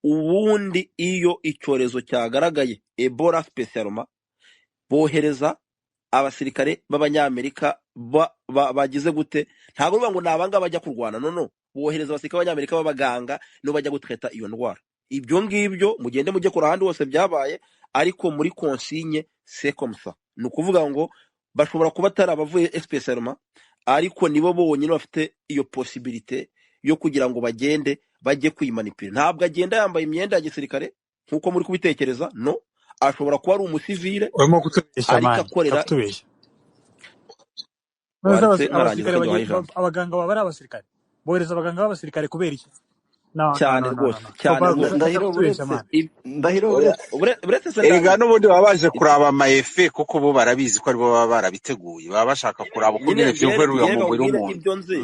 Ubundi iyo icyorezo cyagaragaye, Ebola spécialement, bohereza abasirikare b'Abanyamerika bagize gute? Ntabwo bivuga ngo ni abangaba bajya kurwana, no, bohereza abasirikare b'Abanyamerika b'abaganga, nibo bajya gutraita iyo ndwara. Ibyo ngibyo mugende mujye kure, ahandi hose byabaye, ariko muri consigne c'est comme ça. Ni ukuvuga ngo bashobora kuba atari abavuye spécialement, ariko nibo bonyine bafite iyo possibilité yo kugira ngo bagende bajye kuyimanipira. Ntabwo agenda yambaye imyenda ya gisirikare nk'uko muri kubitekereza. No, ashobora kuba ari umusivile Urimo kutubeshya, ariko man. akorera Kutubeshya. None se Waretse nkarangiza, abasirikare akajya bagiye ijambo. Abaganga baba ari abasirikare, bohereza abaganga b'abasirikare kubera iki? No, no. Cyane. No, no, no. Rwose. No. Cyane. Papa, Rwose. reka Ndahiro, kutubeshya, buretse. Man. Ndahiro, Oya, buretse. Buretse se Erega ndangiza. n'ubundi baba baje kuraba ama effets, kuko bo barabizi ko aribo baba barabiteguye, baba bashaka kuraba uko Nyine nyine njye vyuveruye njye mu mubiri nkubwire w'umuntu. ibyo nzi.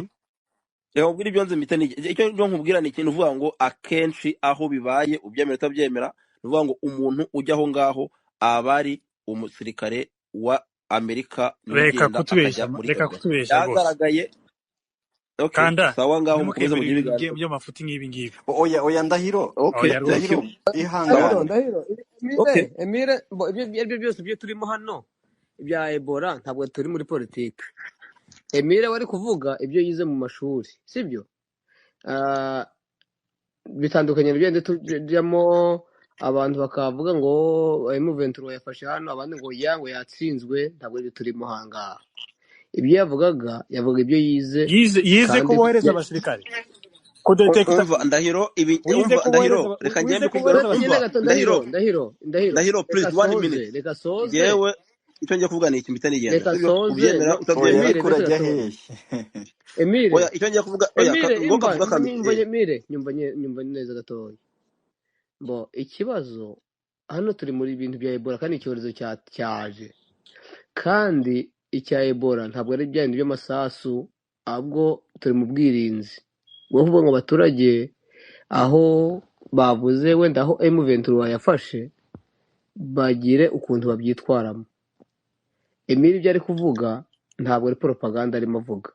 Reka nkubwire ibyo nzi mpite icyo nibyo nkubwira ni ikintu uvuga ngo akenshi aho bibaye, ubyemera utabyemera, ni ukuvuga ngo umuntu ujya aho ngaho aba ari umusirikare wa Amerika, niwe Reka ugenda kutubeshya. akajya muri Reka icyo gihe kutubeshya rwose. Byagaragaye. Okay. Kanda. Sawa, ngaho mukomeze Ntimukemere mugire ibintu ibiganiro. by'amafuti nk'ibi ngibi. Oya, oya, Ndahiro. Okay. Oya rwose. Thank Ndahiro, you. Sawa. ihangane. Ndahiro, Emile. Okay. Emile, bo, ibyo ibyo aribyo byose ibyo turimo hano ibya Ebola, ntabwo turi muri politiki. Emile wari kuvuga ibyo yize mu mashuri, sibyo? Ah, bitandukanye na bya tujyamo, abantu bakavuga ngo M23 yafashe hano, abandi ngo ya ngo yatsinzwe. Ntabwo ibyo turimo hangaha. Ibyo yavugaga, yavuga ibyo yize. Yize ko Kandi bohereza abasirikare kudetekita. Umva Ndahiro, ibi Wize umva ko Ndahiro, bohereza reka wize ngende ko kubwira. bohereza Uretse nyine Umva gato. Ndahiro. Ndahiro, Ndahiro, Ndahiro. Ndahiro, Reka please, one soze. minute. Reka soze. Yewe, icyo ngiye kuvuga ni iki, mpita nigendera. Reka Sibyo? soze. Ubyemera No. Oya. utabyemera. Emile, Ariko reka urajya gato. hehe? Emile. Oya, icyo ngiye kuvuga, oya, Emile, ngo imva kavuga kambi. nyumva. Emile, nyumva, nyumva neza gatoya. Bo, ikibazo hano turi muri bintu bya Ebola, kandi icyorezo cyaje, kandi icya Ebola ntabwo ari bya bintu by'amasasu, ahubwo turi mu bwirinzi bwo kuvuga ngo abaturage aho bavuze wenda aho M23 yafashe bagire ukuntu babyitwaramo. Emile ibyo ari kuvuga ntabwo ari propaganda arimo avuga.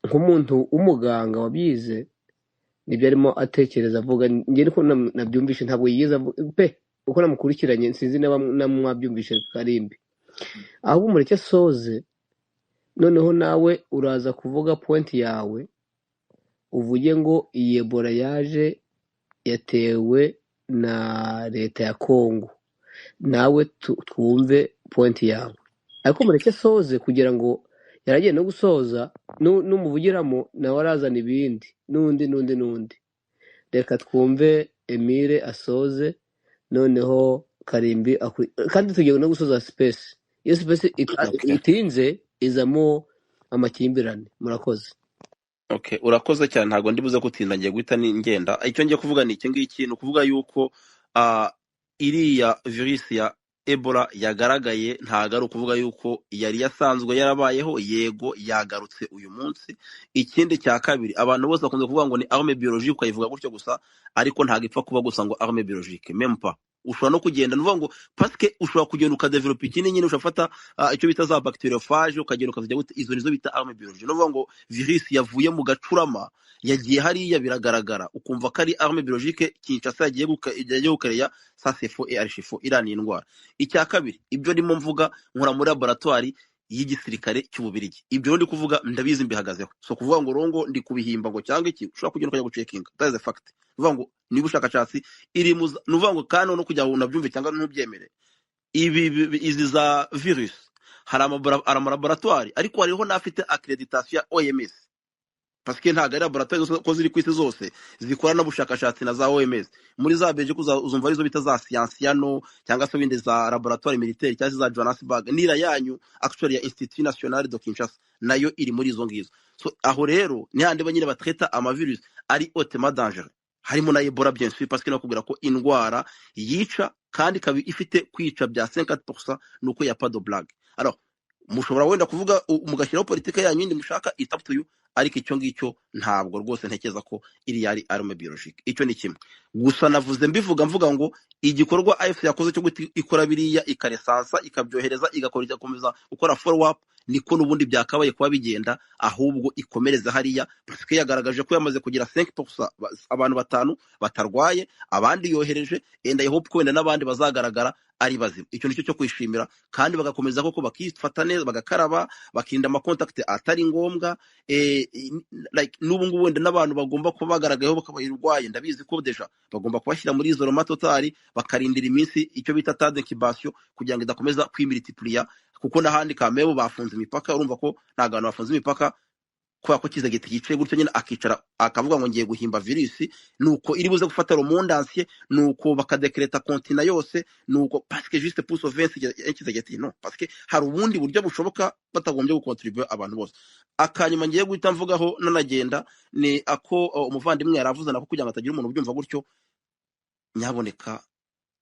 Nk'umuntu w'umuganga wabyize, nibyo arimo atekereza avuga. Njye niko nabyumvishe, ntabwo yize pe, uko namukurikiranye, sinzi niba namwabyumvishe Karimbi. Ahubwo mureke soze, noneho nawe uraza kuvuga point yawe, uvuge ngo iyi Ebola yaje yatewe na leta ya Congo, nawe twumve point yawe. Ariko mureke soze, kugira ngo yaragiye no gusoza, numuvugiramo nawe arazana ibindi, n'undi, n'undi, n'undi. Reka twumve Emile asoze, noneho Karimbi kandi tugiye no gusoza space. Iyo space Okay. itinze izamo amakimbirane. Murakoze. Okay, urakoze cyane. Ntabwo ndibuze gutinda, ngiye guhita ngenda. Icyo ngiye kuvuga ni iki ngiki, ni ukuvuga yuko iriya virus ya Ebola yagaragaye, ntabwo ari ukuvuga yuko yari yasanzwe yarabayeho. Yego, yagarutse uyu munsi. Ikindi cya kabiri, abantu bose bakunze kuvuga ngo ni arme biologique, ukayivuga gutyo gusa, ariko ntabwo ipfa kuba gusa ngo arme biologique, même pas. Ushobora no kugenda, ni ukuvuga ngo parce que ushobora kugenda ukadevelopa ikindi nyine, ushobora gufata icyo bita za bactériophage, ukagenda ukazijya gute, izo nizo bita arme biologique. Ni ukuvuga ngo virus yavuye mu gacurama yagiye hariya, biragaragara, ukumva ko ari arme biologique Kinshasa yagiye gukereya. Ça c'est faux et archi faux. Iriya ni indwara. Icya kabiri, ibyo ndimo mvuga, nkora muri laboratoire y'igisirikare cy'Ububirigi. Ibyo ndi kuvuga ndabizi, mbihagazeho. So kuvuga ngo rongo ndi kubihimba ngo cyangwa iki, ushobora kugenda ukajya gucekinga, that is a fact. Ni ukuvuga ngo niba ubushakashatsi iri mu ni ukuvuga ngo kandi no kugira ngo unabyumve cyangwa ntubyemere, izi za virus hari amalaboratoire, ariko hariho n'afite accreditation ya OMS, parce que ntabwo ari laboratoire zose ko ziri ku isi zose zikora n'ubushakashatsi na za OMS. Muri za Belgique uzumva arizo bita za Sciensano, cyangwa se bindi za laboratoire militaire, cyangwa se za Johannesburg, nira yanyu actually ya Institut National de Kinshasa nayo iri muri izo ngizo. So aho rero ni handi nyine batraita amavirus ari hautement dangereux, harimo na Ebola bien sûr, parce que nakubwira ko indwara yica kandi ikaba ifite kwica bya 50%, nuko y a pas de blague. Alors Mushobora wenda kuvuga mugashyiraho politike yanyu yindi mushaka, it's up to you, ariko icyo ngicyo ntabwo rwose ntekereza ko iriya ari arme biologique. Icyo ni kimwe gusa navuze mbivuga mvuga ngo igikorwa AFC yakoze cyo guhita ikora biriya, ikaresansa, ikabyohereza, igakora, igakomeza gukora follow up, niko n'ubundi byakabaye kuba bigenda, ahubwo ikomereza hariya, parce que yagaragaje ko yamaze kugira 5% abantu batanu batarwaye, abandi yohereje, and I hope ko wenda n'abandi bazagaragara ari bazima. Icyo nicyo cyo kwishimira, kandi bagakomeza koko bakifata neza, bagakaraba, bakirinda amakontakiti atari ngombwa. Like n'ubu ngubu wenda n'abantu bagomba kuba bagaragayeho bakabayirwaye, ndabizi ko déjà bagomba kubashyira muri isolement total, bakarindira iminsi icyo bita temps d'incubation kugira ngo idakomeza kwimultiplier, kuko n'ahandi kamebo bafunze imipaka. Urumva ko ntabwo abantu bafunze imipaka kubera ko Tshisekedi yicaye gutyo nyine akicara akavuga ngo ngiye guhimba virusi, nuko iri buze gufata le monde entier, nuko bakadekreta continent yose, nuko parce que juste pour sauver Tshisekedi, non, parce que hari ubundi buryo bushoboka batagombye gukontribuer abantu bose. Akanyuma ngiye guhita mvugaho nanagenda ni ako umuvandimwe yaravuze nako, kugira ngo atagira umuntu ubyumva gutyo. Nyaboneka,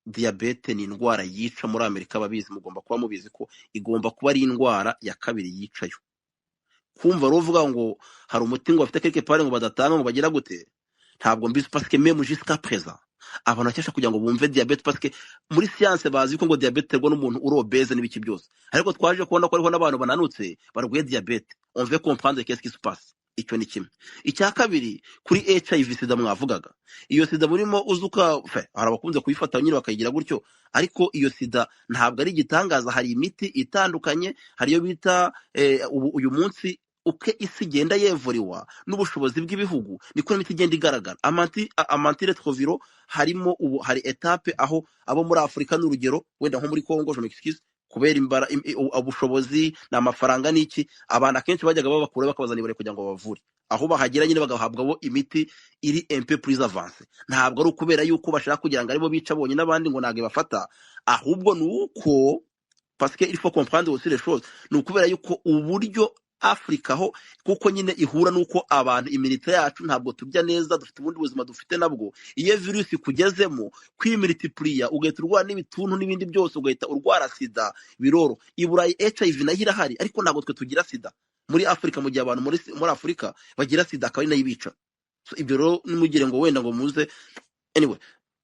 diyabete ni indwara yica muri Amerika, ababizi mugomba kuba mubizi ko igomba kuba ari indwara ya kabiri yicayo. Kumva rero uvuga ngo hari umuti ngo bafite quelque part ngo badatanga ngo bagira gute, ntabwo mbizi, parce que même jusqu'à présent abantu bakesha kugira ngo bumve diabète, parce que muri science bazi ko ngo diabète iterwa n'umuntu uri obèse n'ibiki byose, ariko twaje kubona ko hariho n'abantu bananutse barwaye diabète. On veut comprendre qu'est-ce qui se passe. Icyo ni kimwe. Icya kabiri, kuri HIV sida mwavugaga, iyo sida murimo uzuka fe, hari abakunze kuyifata nyine bakayigira gutyo, ariko iyo sida ntabwo ari igitangaza. Hari imiti itandukanye, hari iyo bita ubu uyu munsi uko isi igenda yevuriwa n'ubushobozi bw'ibihugu niko n'imiti igenda igaragara. Ama antirétroviraux harimo ubu, hari étape aho abo muri Afurika, n'urugero wenda nko muri Congo, je m'excuse, kubera imbara ubushobozi ni amafaranga n'iki, abantu akenshi bajyaga babakura bakabazana ibure kugira ngo babavure, aho bahagera nyine bagahabwa bo imiti iri un peu plus avancée. Ntabwo ari ukubera yuko bashaka kugira ngo aribo bica bonyine, abandi ngo ntabwo ibafata, ahubwo ni uko parce que il faut comprendre aussi les choses, ni ukubera yuko uburyo Afurika ho kuko nyine ihura n'uko abantu immunité yacu ntabwo turya neza, dufite ubundi buzima dufite nabwo. Iyo virusi ikugezemo kwimultiplier, ugahita urwara n'ibituntu n'ibindi byose, ugahita urwara sida biroro. I Burayi HIV nayo irahari, ariko ntabwo twe tugira sida muri Afurika, mu gihe abantu muri Afurika bagira sida akaba ari nayo ibica. So ibyo rero nimugire ngo wenda ngo muze, anyway,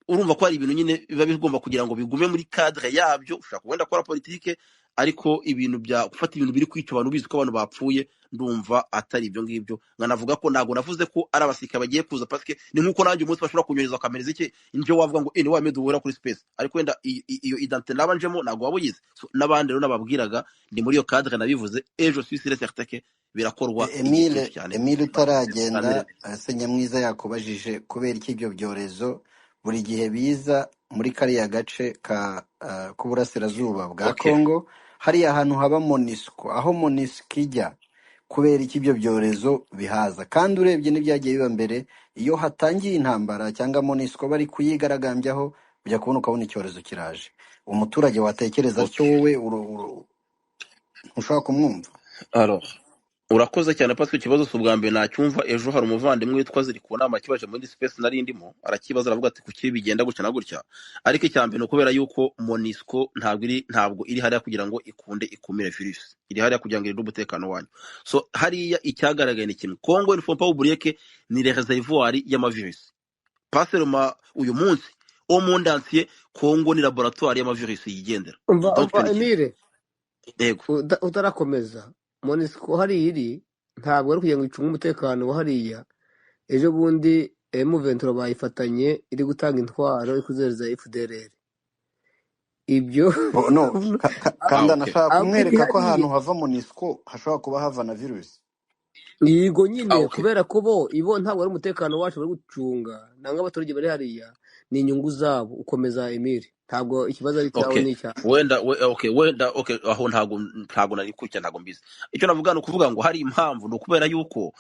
urumva ko hari ibintu nyine biba bigomba kugira ngo bigume muri cadre yabyo. Ushobora wenda gukora politike, ariko ibintu bya gufata ibintu biri kwica abantu ubizi ko abantu bapfuye, ndumva atari ibyo ngibyo. Nkanavuga ko ntabwo navuze ko ari abasirikare bagiye kuza, parce que ni nk'uko nanjye umunsi bashobora kunyohereza bakamereza iki nje wavuga ngo ni wa Meddy uhura kuri space, ariko wenda iyo identité naba njemo ntabwo waba uyizi. So, n'abandi rero nababwiraga ni muri iyo cadre nabivuze, et je suis sûr et certain que birakorwa igihe Emile cyinshi cyane. Emile, utaragenda, se Nyamwiza yakubajije kubera iki ibyo byorezo buri gihe biza muri kariya gace ka k'uburasirazuba bwa Congo, hariya hantu haba MONUSCO, aho MONUSCO ijya, kubera iki ibyo byorezo bihaza? Kandi urebye n'ibyagiye biba mbere, iyo hatangiye intambara cyangwa MONUSCO bari kuyigaragambyaho, ujya kubona ukabona icyorezo kiraje. Umuturage watekereza atyo, wowe ntushobora kumwumva. Alors, urakoze cyane, parce que ikibazo si ubwa mbere nacyumva. Ejo hari umuvandimwe witwa Ziri ku nama kibaje muri space nari ndimo, arakibaza, aravuga ati kuki bigenda gutya na gutya? Ariko icya mbere ni ukubera yuko MONUSCO ntabwo iri hariya kugira ngo ikunde ikumire virus, iri hariya kugira ngo irinde umutekano wanyu. So hariya icyagaragaye ni kimwe: Congo, il faut pas oublier que ni le réservoir y'amavirus, pas seulement uyu munsi, au monde entier Congo ni laboratoire y'amavirus yigendera. Umva. Donc icyo Umva. ni kimwe. Emile. Yego. Utarakomeza, MONUSCO hariya iri ntabwo ari kugira ngo icunge umutekano wa hariya. Ejo bundi M23 bayifatanye iri gutanga intwaro iri kuzohereza FDLR, ibyo. Oh, no, Ah, Kanda, okay. nashaka Ahubwo iri kumwereka ko hariya ahantu hava MONUSCO hashobora kuba hava na virusi. Yego nyine. Ah, okay. Kubera ko bo ibo ntabwo ari umutekano wacu bari gucunga, nanga abaturage bari hariya ni inyungu zabo. Ukomeza, Emile, ntabwo ikibazo ari icyawe, Okay. ni icyawe. Wenda okay, wenda okay, aho ntabwo nari kurya, ntabwo mbizi. Icyo navuga ni ukuvuga ngo hari impamvu, ni ukubera yuko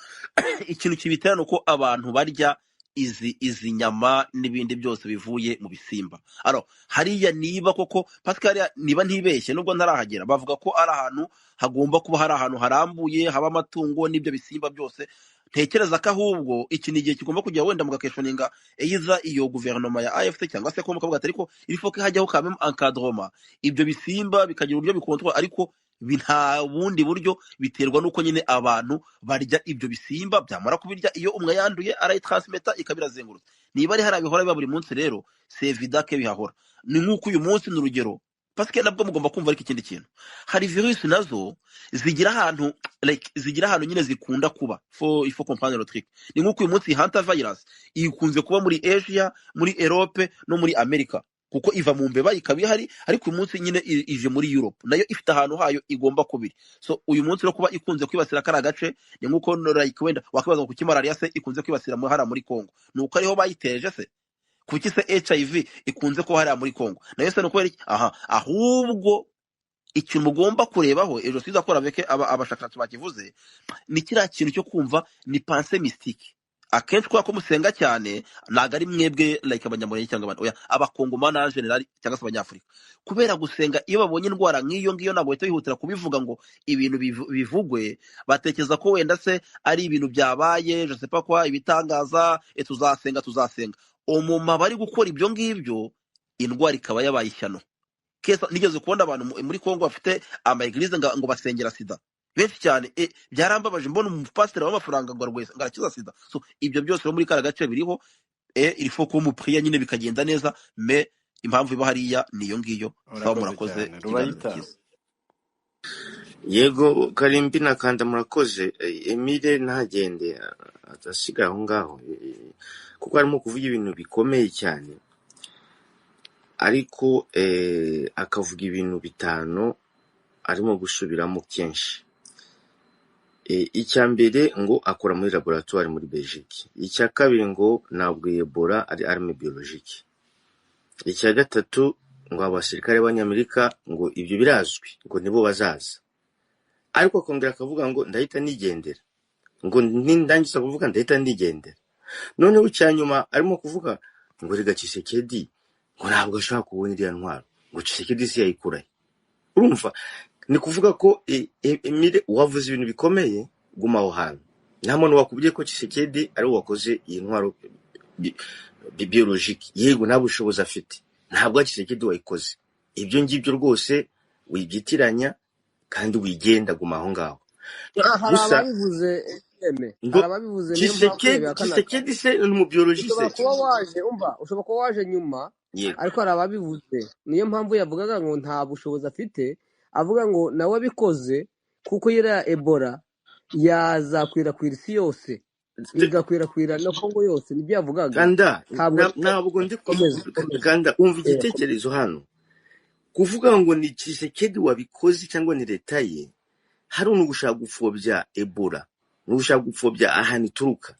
ikintu kibitera ni uko abantu barya izi nyama n'ibindi byose bivuye mu bisimba. Alors hariya niba koko Pascal, hariya niba ntibeshye nubwo ntarahagera, bavuga ko ari ahantu hagomba kuba hari ahantu harambuye haba amatungo n'ibyo bisimba byose. Ntekereza ko ahubwo iki ni igihe kigomba kujya wenda mugaquestioninga either iyo guverinoma ya AFC cyangwa se ko mukavuga ati ariko il faut que hajyaho quand même encadrement, ibyo bisimba bikagira uburyo bikontorwa, ariko Nta bundi buryo, biterwa n'uko nyine abantu barya ibyo bisimba, byamara kubirya iyo umwe yanduye arayitransmeta ikaba irazengurutse. Niba ari hariya bihora biba buri munsi rero sevidake bihahora. Ni nk'uko uyu munsi ni urugero, pasike nabwo mugomba kumva. Ariko ikindi kintu, hari virusi nazo zigira ahantu, like zigira ahantu nyine zikunda kuba. Fo il faut comprendre le truc. Ni nk'uko uyu munsi hanta virus ikunze kuba muri Asia, muri Europe no muri America, kuko iva mu mbeba ikaba ihari. Ariko uyu munsi nyine ije muri Europe, nayo ifite ahantu hayo igomba kuba iri. So uyu munsi no kuba ikunze kwibasira kariya gace, ni nk'uko like wenda wakwibaza ngo kuki malaria se ikunze kwibasira hariya muri Congo? Ni uko ariho bayiteje se? Kuki se HIV ikunze kuba hariya muri Congo nayo se? Ni ukubera iki? Aha ahubwo ikintu mugomba kurebaho, ejo sizakora beke abashakashatsi bakivuze, ni kiriya kintu cyo kumva ni pensée mystique. Akenshi kubera ko musenga cyane, ntabwo ari mwebwe like abanyamurenge cyangwa abandi, oya, abakongomani en général cyangwa se abanyafurika, kubera gusenga, iyo babonye indwara nk'iyo ngiyo ntabwo bahita bihutira kubivuga ngo ibintu bivugwe. Batekereza ko wenda se ari ibintu byabaye, je sais pas quoi, ibitangaza, tuzasenga tuzasenga. Umuma bari gukora ibyo ngibyo, indwara ikaba yabaye ishyano. Kesa nigeze kubona abantu muri Kongo bafite ama église ngo basengera sida benshi cyane. Byarambabaje mbona umupasiteri w'amafaranga ngo arwaye, ngo arakiza sida. So ibyo byose rero muri kara gace biriho. Il faut ko mupriya nyine bikagenda neza, mais impamvu iba hariya niyo ngiyo. Sawa, Urakoze murakoze, cyane ikiganiro Rubayita. cyiza. Yego, Karimbi na Kanda, murakoze. Emile ntagende adasigaye aho ngaho, kuko arimo kuvuga ibintu bikomeye cyane, ariko akavuga ibintu bitanu arimo gusubiramo kenshi. Icya mbere ngo akora muri laboratoire muri Belgique. Icya kabiri ngo ntabwo Ebola ari arme biologique. Icya gatatu ngo abasirikare b'Abanyamerika ngo ibyo birazwi, ngo nibo bazaza. Ariko akongera akavuga ngo ndahita nigendera, ngo nindangiza kuvuga ndahita nigendera. Noneho icya nyuma arimo kuvuga ngo rega Tshisekedi ngo ntabwo ashobora kubona iriya ntwaro, ngo Tshisekedi si yayikurahe. Urumva ni kuvuga ko Emile wavuze ibintu bikomeye, guma aho hantu. Nta muntu wakubwiye ko Tshisekedi ari we wakoze iyi ntwaro biologique. Yego, nta bushobozi afite, ntabwo ari Tshisekedi wayikoze. Ibyo ngibyo rwose wibyitiranya kandi wigenda, guma aho ngaho. Hari Gusa ababivuze eme, ngo hari ababivuze, niyo mpamvu Tshisekedi yabihakanaga. Tshisekedi se ni umubiologiste? Ushobora kuba waje, umva, ushobora kuba waje nyuma, Yego. ariko hari ababivuze, niyo mpamvu yavugaga ngo nta bushobozi afite, avuga ngo nawe abikoze kuko iriya Ebola yazakwirakwira isi yose, igakwirakwira na Kongo yose, nibyo yavugaga. Kanda, Ntabwo ntabwo ndi komeza komeza. Kanda, umva igitekerezo hano. Kuvuga ngo ni Tshisekedi wabikoze cyangwa ni leta ye, hari ni ugushaka gupfobya Ebola, ni ugushaka gupfobya ahantu ituruka.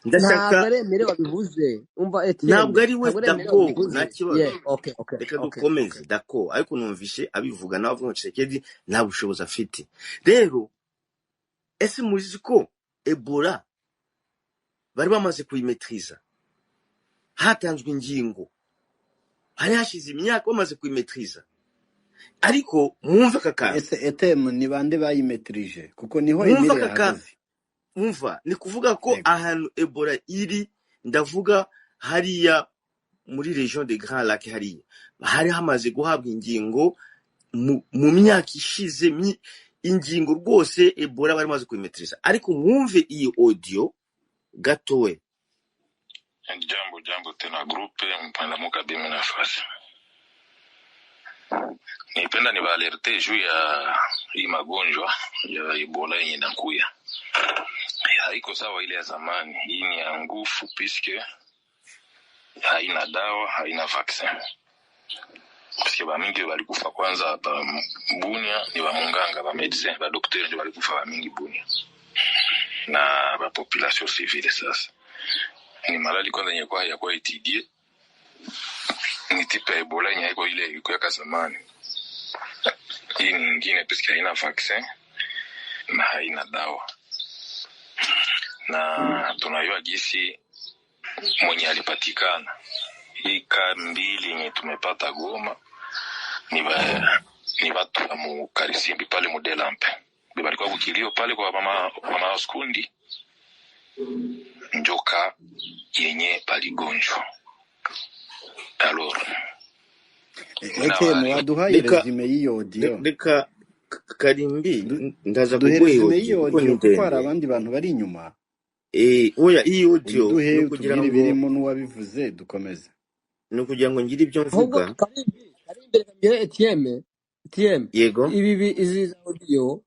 Ndashaka Ntabwo ari Emile wabivuze, umva Etienne, ntabwo ari we ntabwo ari Emile dako, wabivuze. nta kibazo. Yeah, okay okay Reka okay dukomeze dako, ariko numvishe abivuga nawe avuga ngo Tshisekedi nta bushobozi afite. Rero ese muzi ko Ebola bari bamaze kuyimetriza, hatanzwe ingingo, hari hashize imyaka bamaze kuyimetriza? Ariko mwumve aka kantu. Ese etemu ni bande bayimetirije? Kuko niho Mwumve Emile aka kantu. yahagaze. Umva, ni kuvuga ko Yego. ahantu Ebola iri, ndavuga hariya muri region de Grand Lac, hariya hari hamaze guhabwa ingingo mu myaka ishize, ingingo rwose Ebola bari bamaze kuyimetriza. Ariko mwumve iyi audio gatowe. Jambo jambo tena grupe mpanda bimi nafasi, nipenda nibaalerte juu ya hii magonjwa ya Ebola yenye inakuya, haiko sawa ile ya zamani. Hii ni ya ngufu puisque haina dawa, haina vaccin, paske bamingi balikufa kwanza ba Bunia ni bamunganga, ba médecin, ba docteur ndio balikufa bamingi Bunia na ba population civile. Sasa ni malali kwanza yenye kwa yakuwa étudié, ni type ya Ebola yenye haiko ile ilikuwa zamani. Hii ni nyingine puisque haina vaccin na haina dawa, na tunajua gisi mwenye alipatikana hii ka mbili yenye tumepata Goma ni batu ba mu Karisimbi pale mu Delampe, be balikuwa kukilio pale kwa mama mama Skundi, njoka yenye paligonjwa. Alors Etemu mina waduhaye Reka resume y'iyo audio. reka Karimbi, ndaza Duhe kuguha iyi resume audio y'iyo kuko ni audio, kuko hari ndende. abandi bantu bari inyuma. Oya, iyi audio Uyiduhe, ni ukugira utubwire ngo ibirimo n'uwabivuze, dukomeze. ni ukugira ngo ngire ibyo Ahubwo mvuga. Karimbi, reka ngire Etienne Yego. ibi izi audio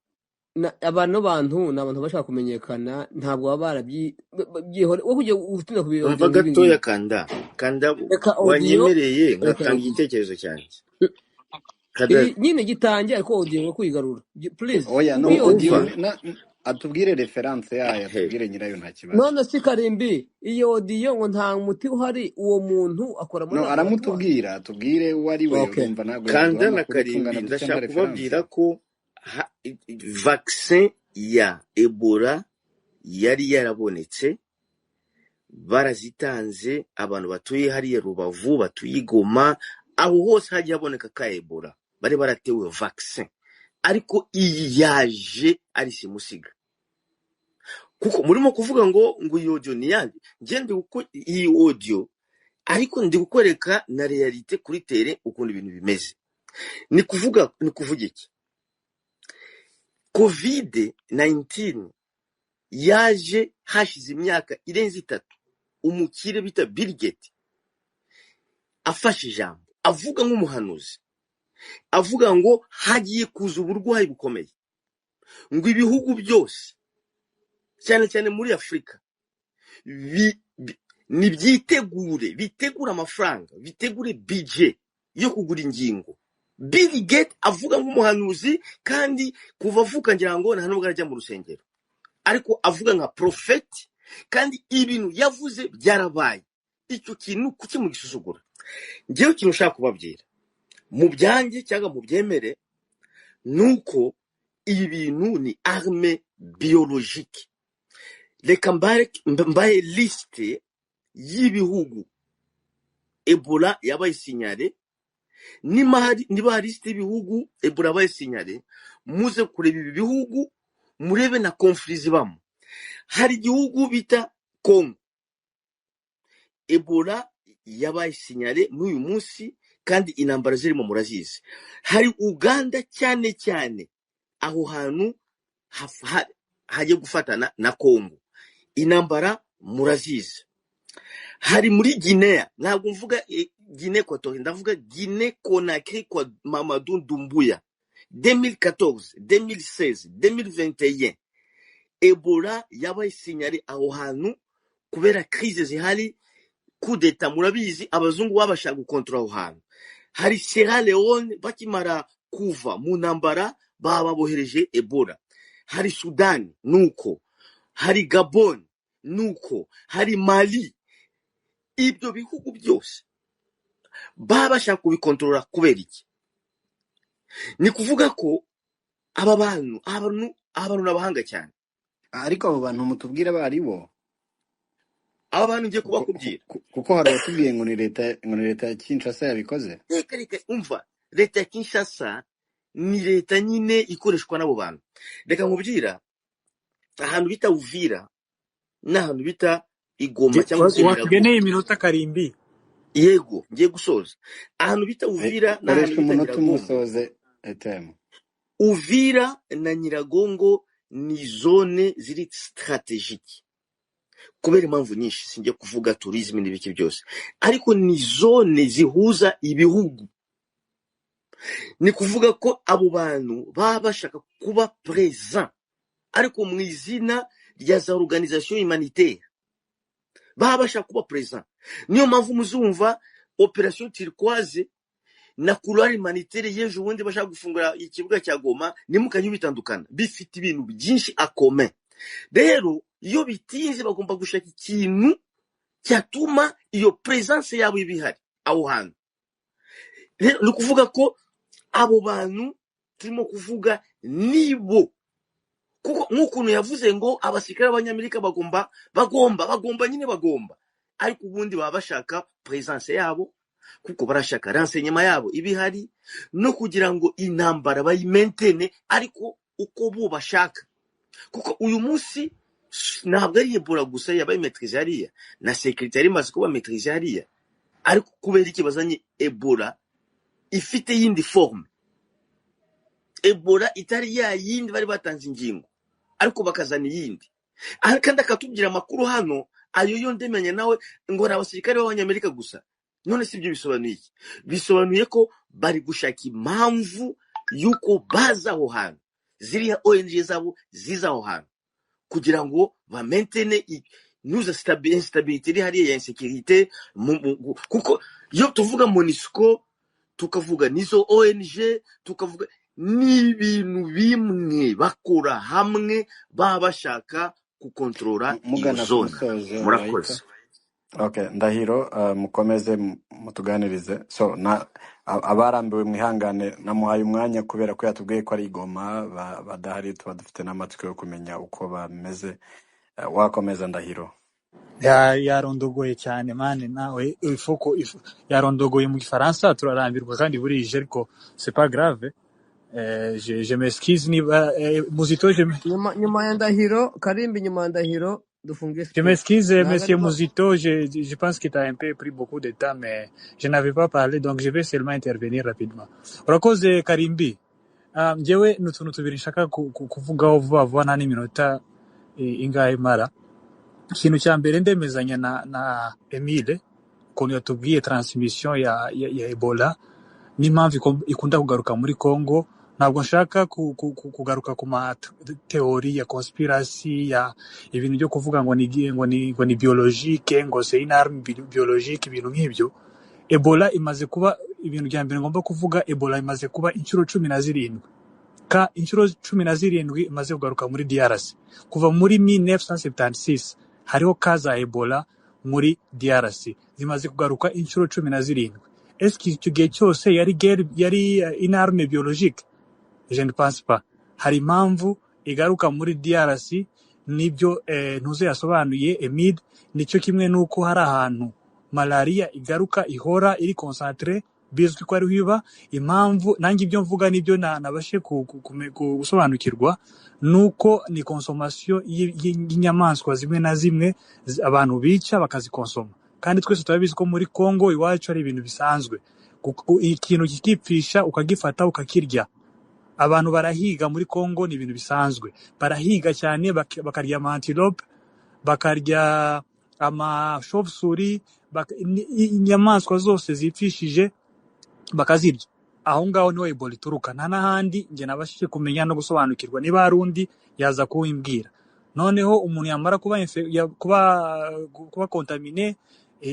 abantu bantu ni abantu bashaka kumenyekana, ntabwo baba barabyi byihore wowe kujya utinda ku Umva audio nk'ibi gatoya, ngibi. kanda Reka audio, wanyemereye reka ngatanga audio igitekerezo cyanjye. Kada iyi nyine gitangiye, ariko audio ngo kuyigarura, please. Oya, no, Iyi audio audio umva na, atubwire reference yayo, he atubwire nyirayo, nta kibazo. None si Karimbi, iyi audio ngo nta muti uhari, uwo muntu akora muri No, laboratoire. aramutubwira, atubwire uwo ari we. Okay. Urumva ntabwo yaduha Kanda na amakuru Karimbi, tungana dutya nta ndashaka reference. kubabwira ko vaccin ya Ebola yari yarabonetse, barazitanze abantu batuye hariya Rubavu, batuye i Goma, aho hose hagiye haboneka ka Ebola, bari baratewe vaccin, ariko iyi yaje ari simusiga. Kuko murimo kuvuga ngo iyi audio ni yandi, njye ndi uko iyi audio, ariko ndi kukwereka na realite kuri terrain ukuntu ibintu bimeze. Ni kuvuga iki? Covid 19 yaje hashize imyaka irenze 3, umukire bita Bill Gates afashe ijambo avuga nk'umuhanuzi, avuga ngo hagiye kuza uburwayi bukomeye, ngo ibihugu byose cyane cyane muri Afurika nibyitegure, bitegure amafaranga, bitegure budget yo kugura ingingo. Bill Gates avuga nk'umuhanuzi, kandi kuva avuka ngira ngo nta nubwo arajya mu rusengero, ariko avuga nka profeti, kandi ibintu yavuze byarabaye. Icyo kintu kuki mugisuzugura? Ngewe ikintu ushaka kubabwira mu byanjye cyangwa mu byemere nuko ibi bintu ni arme biologique. Reka mbahe liste y'ibihugu Ebola yabaye signalé. Niba hari liste y'ibihugu Ebola yabaye signalé, muze kureba ibi bihugu, murebe na conflit zibamo. Hari igihugu bita Congo, Ebola yabaye signalé n'uyu munsi, kandi intambara zirimo murazizi. Hari Uganda, cyane cyane aho hantu hagiye gufatana na Congo, intambara murazizi. Hari muri Guinea, ntabwo mvuga Guinea Equatoriale, ndavuga Guinea Conakry kwa Mamadou Doumbouya, 2014, 2016, 2021 Ebola yabaye signalé aho hantu kubera crise zihari, coup d'état murabizi, abazungu babashaka gukontorora aho hantu. Hari Sierra Leone, bakimara kuva mu ntambara bababohereje Ebola. Hari Sudani nuko, hari Gabon nuko, hari Mali. Ibyo bihugu byose baba bashaka kubikontorora kubera iki? Ni kuvuga ko aba bantu, abantu ni abahanga cyane. Ariko abo bantu mutubwira bari bo? Aba bantu ngiye Kuko kubakubwira. Kuko hari abatubwiye ngo ni leta, ngo ni leta ya Kinshasa yabikoze. Reka reka, umva, leta ya Kinshasa ni leta nyine ikoreshwa n'abo bantu. Reka nkubwira, ahantu bita Uvira n'ahantu bita Igoma cyangwa se Nyiragongo. Watugeneye iminota, Karimbi. Yego, ngiye gusoza. Ahantu bita Uvira n'ahantu Koresha bita umunota Nyiragongo. umusoze, etemu. Uvira na Nyiragongo ni zone ziri stratégique kubera impamvu nyinshi, sinjye kuvuga tourisme n'ibiki byose, ariko ni zone zihuza ibihugu. Ni kuvuga ko abo bantu baba bashaka kuba présent, ariko mu izina rya za organisation humanitaire baba bashaka kuba présent. Niyo mpamvu muzumva opération Turquoise na couloir humanitaire y'ejo bundi bashaka gufungura ikibuga cya Goma. Ntimukajye bitandukana, bifite ibintu byinshi en commun. Rero iyo bitinze bagomba gushaka ikintu cyatuma iyo présence yabo iba ihari aho hantu. Rero ni ukuvuga ko abo bantu turimo kuvuga nibo, kuko nk'ukuntu yavuze ngo abasirikare b'abanyamerika bagomba nyine bagomba, ariko ubundi baba bashaka présence yabo kuko barashaka renseignement yabo iba ihari, no kugira ngo intambara bayimentene ariko uko bo bashaka. Kuko uyu munsi ntabwo ari Ebola gusa yabaye maîtrise hariya, na sécurité yari imaze kuba maîtrise hariya, ariko kubera iki bazanye Ebola ifite yindi forme? Ebola itari ya yindi bari batanze ingingo, ariko bakazana iyindi. Kandi akatubwira amakuru hano ayo yo ndemenya nawe ngo ni abasirikare b'Abanyamerika gusa. None si ibyo bisobanuye iki? Bisobanuye ko bari gushaka impamvu y'uko baza aho hantu, ziriya ONG zabo ziza aho hantu kugira ngo bamentene nuza instabilité iri hariya ya insécurité kuko iyo tuvuga MONUSCO, tukavuga n'izo ONG, tukavuga ni ibintu bimwe bakora hamwe, baba bashaka gukontorora iyo Mugana ku zona. musozo. Murakoze. Right, okay, Ndahiro, mukomeze mutuganirize. So na abarambiwe mwihangane, namuhaye umwanya kubera ko yatubwiye ko ari i Goma badahari, tuba dufite n'amatsiko yo kumenya uko bameze. Wakomeza Ndahiro. Yarondogoye cyane mane nawe ifoko yarondogoye mu Gifaransa, turarambirwa kandi burije, ariko c'est pas grave. Je m'excuse niba Muzito, je Nyuma ya Ndahiro, Karimbi, nyuma ya Ndahiro dufunge Je space. m'excuse, Ntabwo monsieur ariko Muzito, je pense que tu as un peu pris beaucoup de temps, mais je n'avais pas parlé, donc je vais seulement intervenir rapidement. Urakoze Karimbi. Njyewe ni utuntu tubiri nshaka kuvugaho vuba vuba, nta n'iminota ingahe mara. Ikintu cya mbere, ndemezanya na Emile ukuntu yatubwiye transmission ya Ebola n'impamvu ikunda kugaruka muri Congo. Ntabwo nshaka kugaruka ku ma théories ya conspiracy, ya ibintu byo kuvuga ngo ni biologique, ngo c'est une arme biologique, ibintu nk'ibyo. Ebola imaze kuba, ibintu bya mbere ngomba kuvuga, Ebola imaze kuba inshuro 17, ka inshuro 17 imaze kugaruka muri DRC kuva muri 1976. Hariho cas za Ebola muri DRC zimaze kugaruka inshuro 17. Est-ce que icyo gihe cyose yari guerre, yari une arme biologique? Je ne pense pas. Hari impamvu igaruka muri DRC, nibyo ntuze yasobanuye Emile. Nicyo kimwe nuko hari ahantu malaria igaruka, ihora iri concentré, bizwi ko ariho iba. Impamvu nanjye ibyo mvuga nibyo nabashe gusobanukirwa nuko ni consommation y'inyamaswa zimwe na zimwe abantu bica bakazikonsoma, kandi twese turabizi ko muri Congo iwacu ari ibintu bisanzwe. Ikintu kikipfisha ukagifata ukakirya. Abantu barahiga muri Congo, ni ibintu bisanzwe, barahiga cyane, bakarya ama antilope, bakarya ama chauve-souris, inyamaswa zose zipfishije bakazirya. Aho ngaho niho Ebola ituruka, nta n'ahandi njye nabashije kumenya no gusobanukirwa. Niba hari undi yaza kuwimbwira. Noneho umuntu yamara kuba contaminé,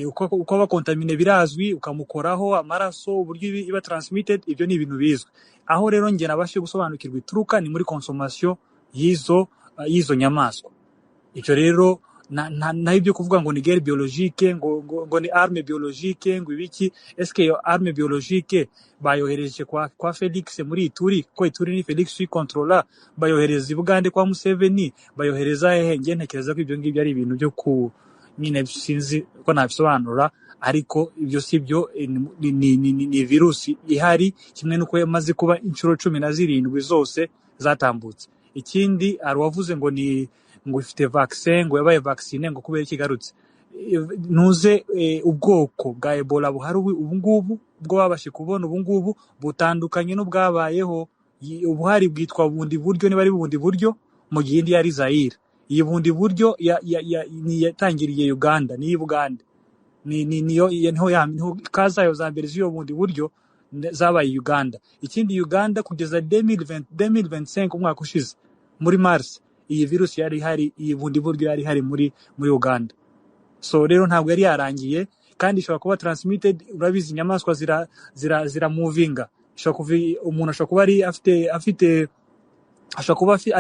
uko aba contaminé birazwi, ukamukoraho amaraso, uburyo iba transmitted, ibyo ni ibintu bizwi. Aho rero njye nabashije gusobanukirwa ituruka ni muri consommation y'izo nyamaswa. Icyo rero naho ibyo kuvuga ngo ni guerre biologique, ngo ni arme biologique, ngo ibiki, est-ce que iyo arme biologique bayohereje kwa Felix muri Ituri, ko Ituri ni Felix uyikontrola? Bayohereza i Bugande kwa Museveni? Bayohereza hehe? Njye ntekereza ko ibyo ngibyo ari ibintu byo ku nyine, sinzi ko nabisobanura, ariko ibyo si byo. Ni virusi ihari kimwe n'uko yamaze kuba inshuro 17 zose zatambutse. Ikindi, hari uwavuze ngo ni ngo ifite vaccin, ngo yabaye vaccine, ngo kubera iki igarutse. Ntuze ubwoko bwa Ebola buhari ubu ngubu, bwo babashe kubona ubu ngubu, butandukanye n'ubwabayeho. Ubuhari bwitwa bundi buryo, niba ari bundi buryo, mu gihe indi yari Zaire. Iyi bundi buryo ni yatangiriye Uganda, ni iy'i Bugande, ni niyo niho ya niho cas zayo za mbere z'iyo bundi buryo zabaye Uganda. Ikindi, Uganda kugeza 2020, 2025, umwaka ushize muri Mars, iyi virusi yari ihari, iyi bundi buryo yari ihari muri Uganda. So rero ntabwo yari yarangiye, kandi ishobora kuba transmitted. Urabizi, inyamaswa zira movinga, ishobora kuva, umuntu ashobora kuba ari afite ashobora kuba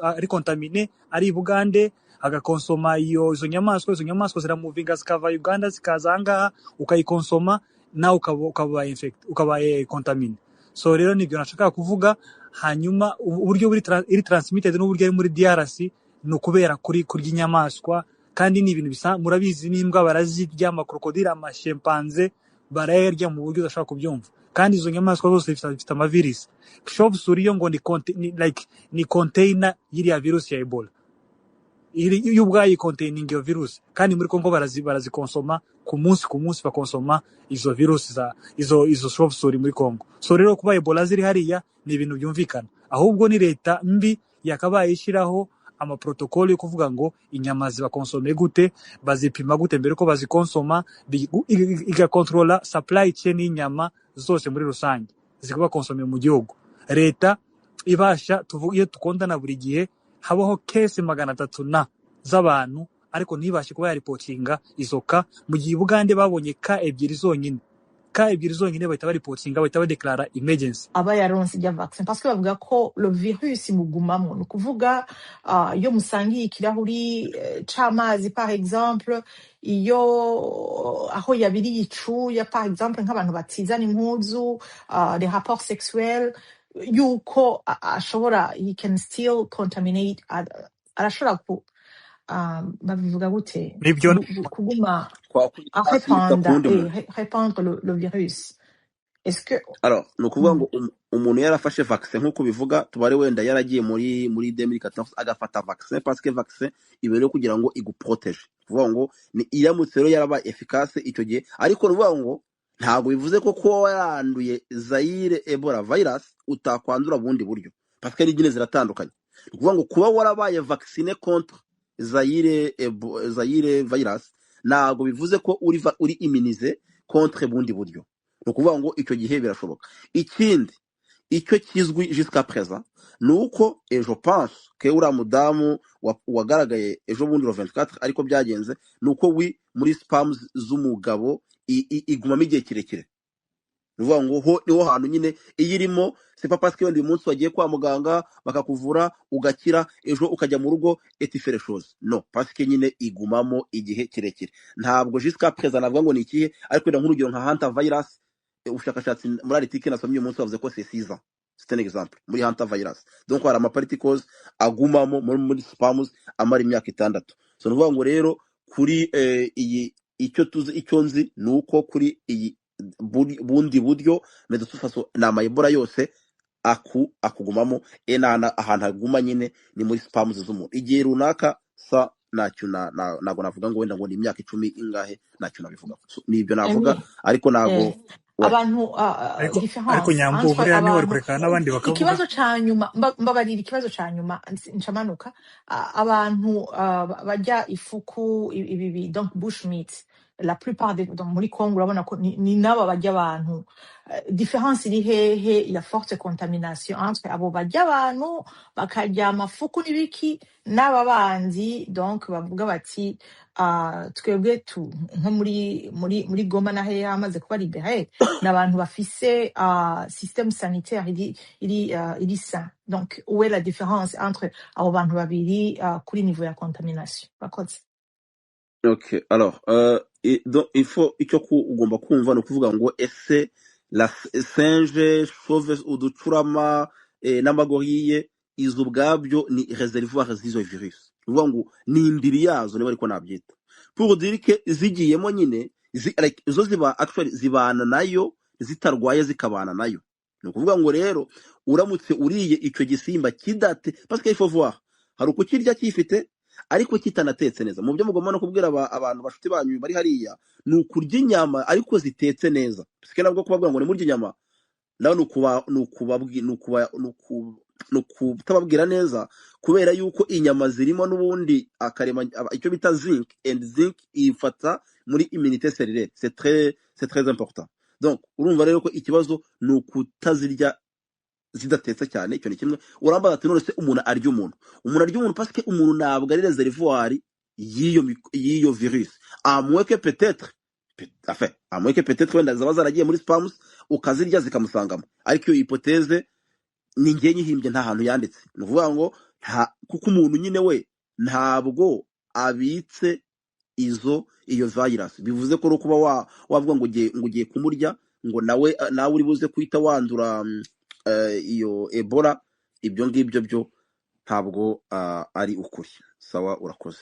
ari contaminé ari i Bugande, agakonsoma iyo izo nyamaswa. Izo nyamaswa ziramuvinga zikava Uganda zikaza ahangaha, ukayikonsoma nawe ukaba contaminé. So rero nibyo nashakaga kuvuga. Hanyuma uburyo buri iri transmitted n'uburyo ari muri DRC ni ukubera kuri kurya inyamaswa, kandi ni ibintu bisa, murabizi, n'imbwa barazirya, ama crocodile, ama chimpanzé barayarya mu buryo udashobora kubyumva, kandi izo nyamaswa zose zifite amavirisi. Chauve-souris yo ngo ni like ni container y'iriya virusi ya Ebola. Yo ubwayo containing iyo virusi, kandi muri Congo barazikonsoma ku munsi ku munsi, bakonsoma izo virusi za izo chauve-souris muri Congo. So rero kuba Ebola ziri hariya ni ibintu byumvikana, ahubwo ni leta mbi yakabaye ishyiraho amaprotokoli yo kuvuga ngo inyama zibakonsome gute, bazipima gute mbere ko bazikonsoma, igakontrola supply chain y'inyama zose muri rusange zikuba konsome mu gihugu. Leta ibasha iyo tukondana buri gihe habaho case 300 na z'abantu, ariko ntibashe kuba yaripotinga izo cas, mu gihe i Bugande babonye cas ebyiri zonyine, cas ebyiri zonyine bahita baripotinga, bahita badeklara emergency. Aba yaronse ijya vaccin, parce que bavuga ko le virus imugumamwo. Ni ukuvuga iyo musangiye ikirahuri c'amazi par exemple, iyo aho yabiriye icuya par exemple, nk'abantu batizana impuzu, les rapports sexuels, yuko ashobora, he can still contaminate arashobora ku babivuga gute, Nibyo. Kuguma Kwakwita ku répandre wundi et muntu. Répandre le virus, est-ce que Alors, ni ukuvuga ngo umuntu yarafashe vaccin nk'uko bivuga, tubare wenda yaragiye muri 2014 agafata vaccin, parce que vaccin iba rero kugira ngo iguprotege, kuvuga ngo ni iramutse rero yarabaye efficace icyo gihe. Ariko ni ukuvuga ngo ntabwo bivuze ko kuba waranduye Zaire Ebola virus utakwandura bundi buryo, parce que n'ingene ziratandukanye. Ni ukuvuga ngo kuba warabaye vacciné contre Zaire virus ntabwo bivuze ko uri immunisé contre bundi buryo. Ni ukuvuga ngo icyo gihe birashoboka. Ikindi icyo kizwi jusqu'à présent ni uko, et je pense que uriya mudamu wagaragaye ejo bundi le 24, ariko byagenze ni uko wi muri sperms z'umugabo igumamo igihe kirekire. Ni ukuvuga ngo ho niho hantu nyine iyo irimo, c'est pas parce que wenda uyu munsi wagiye kwa muganga bakakuvura ugakira, ejo ukajya mu rugo et tu fais les choses, non, parce que nyine igumamo igihe kirekire. Ntabwo jusqu'à présent navuga ngo ni ikihe, ariko wenda nk'urugero nka hanta virus, ubushakashatsi muri article nasomye uyu munsi bavuze ko c'est 6 ans. C'est un exemple muri hanta virus. Donc hari amaparticles agumamo muri sperms amara imyaka 6. So ni ukuvuga ngo rero kuri iyi, icyo tuzi, icyo nzi ni uko kuri iyi bundi buryo, mais de toute façon ni amayebola yose akugumamo ahantu haguma nyine ni muri sperms z'umuntu igihe runaka. Sa ntacyo ntabwo navuga ngo wenda ngo ni imyaka 10 ingahe, ntacyo nabivuga. So, ni ibyo navuga. Emi, ariko ntabwo we abantu Ariko différence Nyambo, entre buriya ntiwari abantu kurekana n'abandi bakavuga. Ikibazo ca nyuma, mbabarira, ikibazo ca nyuma ncamanuka. Abantu barya ifuku, ibi donc bush meat, la plupart des, donc muri Congo urabona ko ni nabo barya abantu. Différence iri hehe ya forte contamination entre abo barya abantu bakarya amafuku n'ibiki n'aba bandi, donc bavuga bati twebwe tu nko muri Goma na hehe hamaze kuba libéré, ni abantu bafise système sanitaire iri sain. Donc où est la différence entre abo bantu babiri kuri niveau ya contamination? Bakoze. Ok, alors, donc, il faut icyo ugomba kumva ni ukuvuga ngo ese la singe chauve, uducurama n'amagoriye, izo ubwabyo ni réservoir z'izo virus. Ni ukuvuga ngo ni indiri yazo, niba ariko nabyita, pour dire que zigiyemo nyine like, zo ziba actually zibana nayo zitarwaye, zikabana nayo. Ni ukuvuga ngo rero uramutse uriye icyo gisimba kidate, parce que il faut voir, hari ukukirya cyifite ariko kitanatetse neza. Mu byo mugomba no kubwira abantu bashuti banyu bari hariya ni ukurya inyama ariko zitetse neza, parce que nabwo kubabwira ngo nimurye inyama nawe ni ukuba ni ukubabwi ni ukuba ni uku ni ukutababwira neza, kubera yuko inyama zirimo n'ubundi akarema icyo bita zinc, and zinc ifata muri immunité cellulaire, c'est très important. Donc urumva rero ko ikibazo ni ukutazirya zidatetse cyane. Icyo ni kimwe. Urambaza ati none se umuntu arya umuntu? Umuntu arya umuntu parce que umuntu ntabwo ari réservoir y'iyo virus, à moins que peut-être enfin, à moins que peut-être wenda zaba zaragiye muri sperms ukazirya zikamusangamo. Ariko iyo hypothèse ni njye nyihimbye, nta hantu yanditse. Ni ukuvuga ngo nta, kuko umuntu nyine we ntabwo abitse iyo virus, bivuze ko kuba wavuga ngo ugiye kumurya ngo nawe uri buze kuhita wandura iyo Ebola, ibyo ngibyo byo ntabwo ari ukuri. Sawa, urakoze.